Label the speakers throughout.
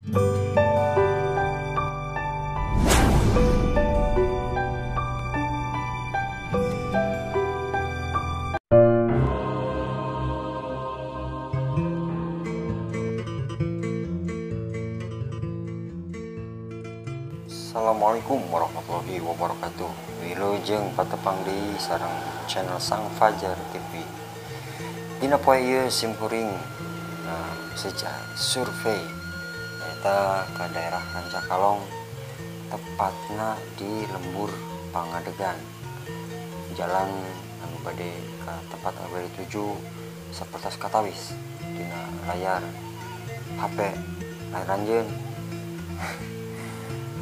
Speaker 1: Assalamualaikum warahmatullahi wabarakatuh. Wilujeng patepang deui sareng channel Sang Fajar TV. Dina poe ieu simkuring seja survei nyaeta ka daerah Rancakalong, tepatna di Lembur Pangadegan. Jalan anu bade ka tempat anu bade dituju sapertos katawis dina layar HP layar anjeun.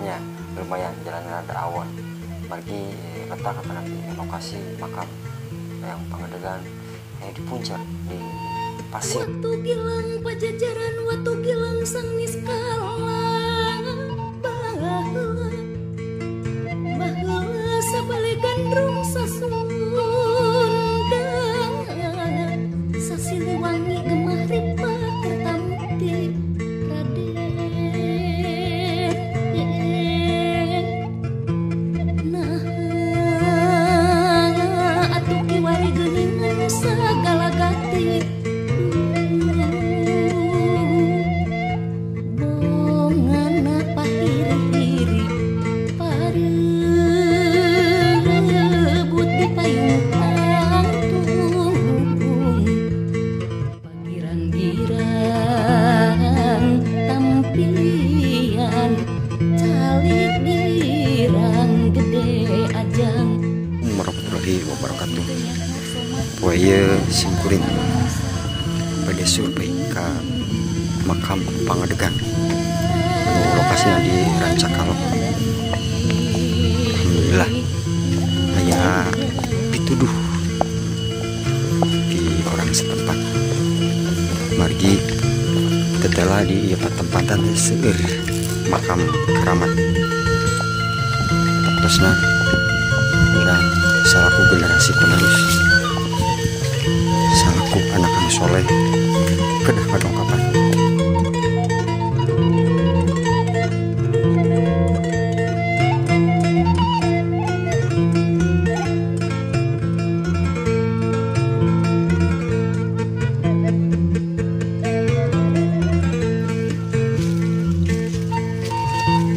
Speaker 1: Nya lumayan jalan rada awan margi letak atanapi lokasi makam yang Pangadegan di puncak di pasir.
Speaker 2: Watu gilang pajajaran, watu gilang sang niskala baheula baheula sabale gandrung sasundang sasiliwangi gemah ripah kertamukti Raden. Nah atuh kiwari geuningan sagala gati bongana pahiri-hiri parebut di payung tangtung pagirang-girang tampian calik girang gede ajang.
Speaker 1: Warahmatullahi wabarakatuh. Poe ieu simkuring bade survei ka makam Pangadegan anu lokasina di Rancakalong. Alhamdulillah aya pituduh di orang setempat. Margi tetela di ieu patempatan seueur makam keramat. Taktosna urang salaku generasi penerus, salaku anak anu soleh kedah ngadongkapan.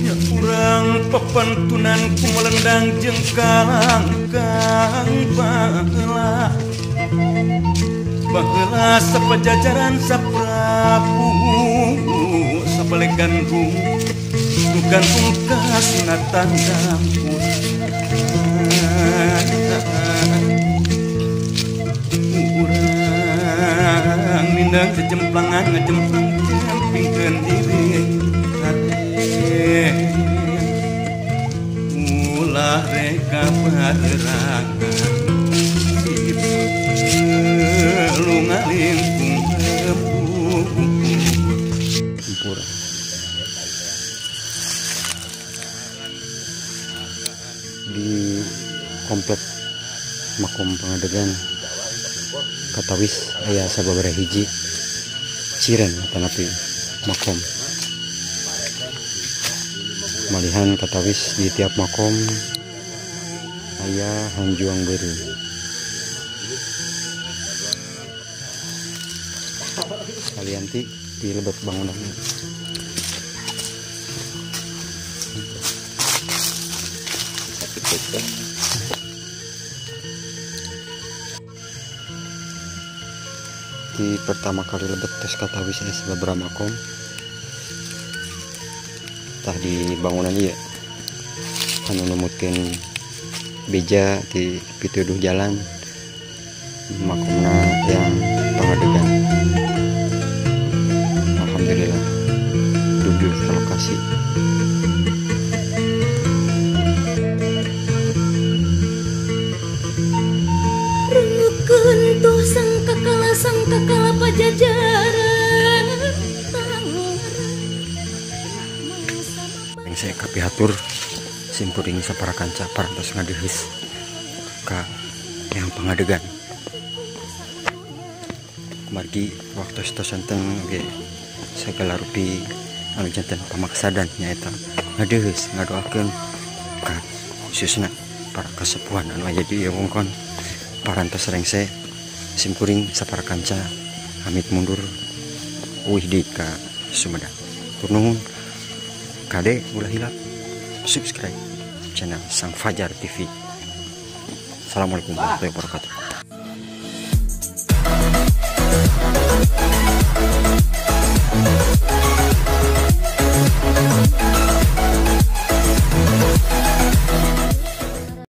Speaker 3: Ya urang pepentunan ku melendang jeung kalangkang baheula baheula sapajajaran saprabu sabale gandrung nu gantung kasunatan dampur. Urang nindang jejemplangan ngejemplang jempingkeun diri Raden ulah reka barerangan lungalingkung lembur.
Speaker 1: Di komplek makom Pangadegan katawis aya sababaraha hiji ciren atanapi makom. Malihan katawis di tiap makom aya hanjuang beureum. Kalianti di lebet bangunan. Di pertama kali lebet tos katawis aya sababaraha makom. Tah di bangunan ieu anu numutkeun beja di pituduh jalan makomna yang Pangadegan. Alhamdulillah dugi ke lokasi.
Speaker 2: Rengukeun tuh sangkakala pajajaran.
Speaker 1: Yang saya kapihatur simkuring sapara kanca parantos ngadeheus ka yang Pangadegan. Margi waktu tos sonten oge segala rupi Anu janten pamaksadan nyaeta ngadeheus ngadoakeun ka khususna para kasepuhan anu aya di ieu wewengkon parantos rengse. Sim kuring sapara kanca amit mundur uih di ka Sumedang. Tur nuhun, kade ulah hilap subscribe channel Sang Fajar TV. Assalamualaikum warahmatullahi wabarakatuh.